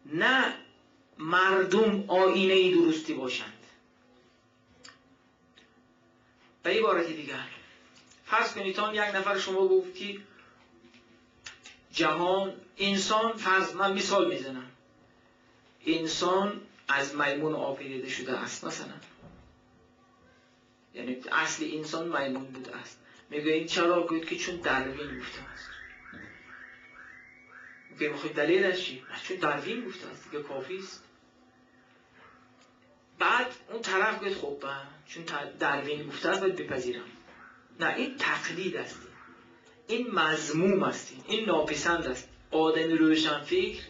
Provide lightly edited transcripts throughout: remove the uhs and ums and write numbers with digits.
نه مردم آینه درستی باشند. به عبارت دیگر فرض کنید تا یک نفر شما گفت که جهان انسان، فرض من مثال میزنم، انسان از میمون آفریده شده است مثلا، یعنی اصل انسان میمون بوده است. میگوییم چرا؟ گوید که چون داروین گفته است. میگوییم خب دلیلش چی؟ چون داروین گفته است دیگه، کافی است. بعد اون طرف گفت خب چون داروین گفته است باید بپذیرم. نه، این تقلید است، این مذموم است، این ناپسند است. آدم روشنفکر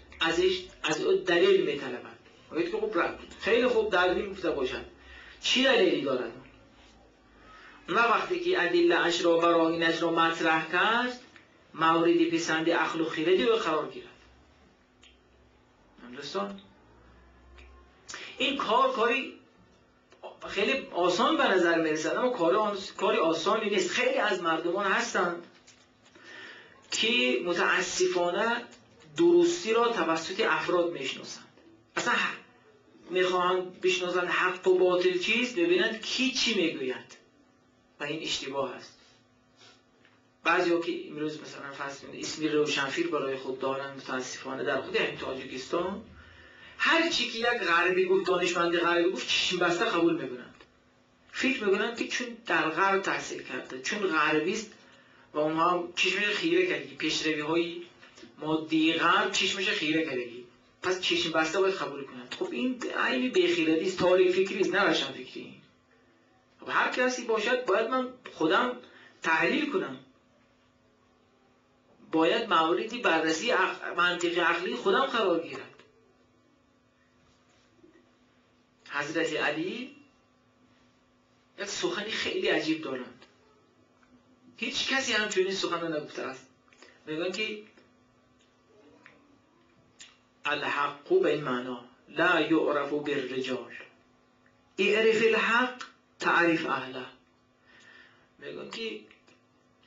از او دلیل میطلبد. میگه که خب خیلی خوب داروین گفته باشد، چی دلیلی دارد؟ و وقتی که ادله اش را براهینش را مطرح کرد، مورد پسند عقل و خرد او قرار گیرد. دوستان این کار کاری خیلی آسان به نظر میرسد، اما کاری آسانی نیست. خیلی از مردمان هستند که متاسفانه درستی را توسط افراد میشناسند. اصلا میخواهند بشناسند حق و باطل چیست، ببینند کی چی میگوید و این اشتباه است. بعضی ها که امروز مثلا فرض کنید اسمی روشنفکر برای خود دارند، متاسفانه در خود همین تاجیکستان هر چی که یک غربی گفت، دانشمند غربی گفت، چشم بسته قبول میکنند. فکر میکنند که چون در غرب تحصیل کرده، چون غربی است و اونها هم چشمش خیره کردگی، پیشروی های مادی غرب چشمش خیره کردگی، پس چشم بسته باید قبول کنند. خب این عین بیخیرتی است، تاریک فکری است، نه روشن فکری. خب هر کسی باشد باید من خودم تحلیل کنم، باید موردی بررسی منطق عقلی خودم قرار گیرد. حضرت علی یک سخنی خیلی عجیب دارند، هیچ کسی هم چنین سخن نگفته است. میگن که الحق به این معنا لا یعرف بالرجال، اعرف الحق تعریف اهله. میگن که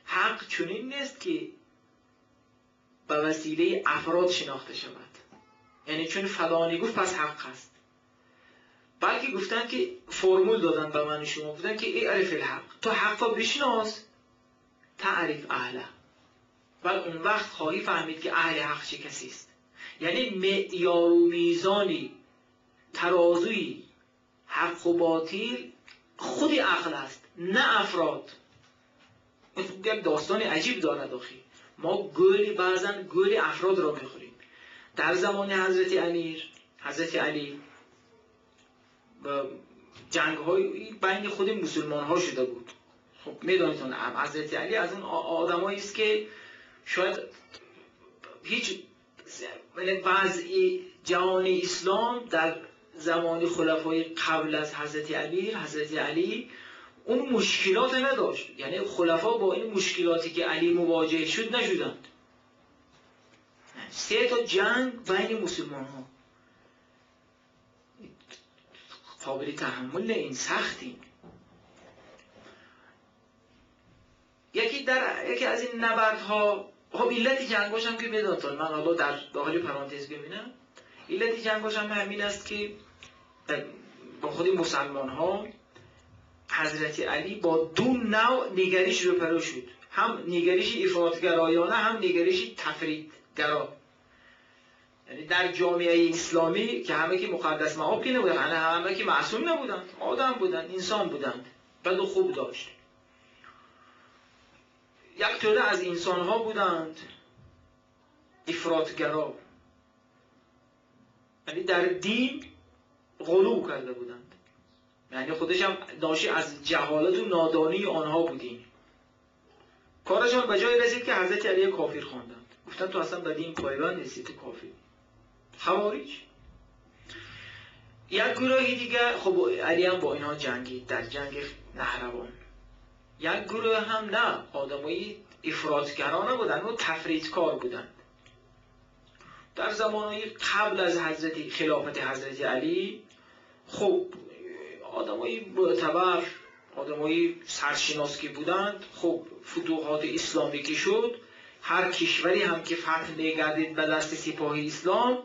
حق چنین نیست که به وسیله افراد شناخته شود، یعنی چون فلانی گفت پس حق است، بلکه گفتن که فرمول دادن به من شما، گفتن که اعرف الحق، تو حق را بشناس، تعریف اهله، ولی اون وقت خواهی فهمید که اهل حق چه کسی است. یعنی معیار و میزانی ترازوی حق و باطل خود عقل است، نه افراد. یک داستان عجیب دارد آخی. ما گل بعضا گل افراد را میخوریم. در زمان حضرت امیر، حضرت علی، جنگ های بین خود مسلمان ها شده بود. خب میدانید حضرت علی از اون آدمایی است که شاید هیچ وضع جهان اسلام در زمان خلفای قبل از حضرت امیر، حضرت علی اون مشکلات نداشت. یعنی خلفا با این مشکلاتی که علی مواجه شد نشدند. 3 تا جنگ بین مسلمان ها قابل تحمل این سختی. یکی از این نبردها، خب علت جنگاش هم که میدونتون، من حالا در داخل پرانتز ببینم، علت جنگاش هم همین است که با خود مسلمان ها حضرت علی با دو نوع نگرش روبرو شد، هم نگرش افراط‌گرایانه، هم نگرش تفریط‌گرا. یعنی در جامعه اسلامی که همه که مقدس مآب که نبودن، همه که معصوم نبودند، آدم بودند، انسان بودند، بد و خوب داشت. یک توده از انسان‌ها بودند افراط‌گرا، یعنی در دین غلو کرده بودند، یعنی خودش هم ناشی از جهالت و نادانی آنها بودیم. کارشان به جای رسید که حضرت علی کافر خواندند، گفتند تو اصلا به دین پایبند نیستی، تو کافر. خوارج. یک گروهی دیگه، خب علی هم با اینها جنگید در جنگ نهروان. یک گروه هم نه، آدمایی افراط‌گرا نبودند و تفریطکار بودند. در زمانهای قبل از حضرت خلافت حضرت علی، خب آدمایی معتبر، آدمایی سرشناس که بودند، خب فتوحات اسلامی که شد، هر کشوری هم که فتح می‌گردید به دست سپاه اسلام،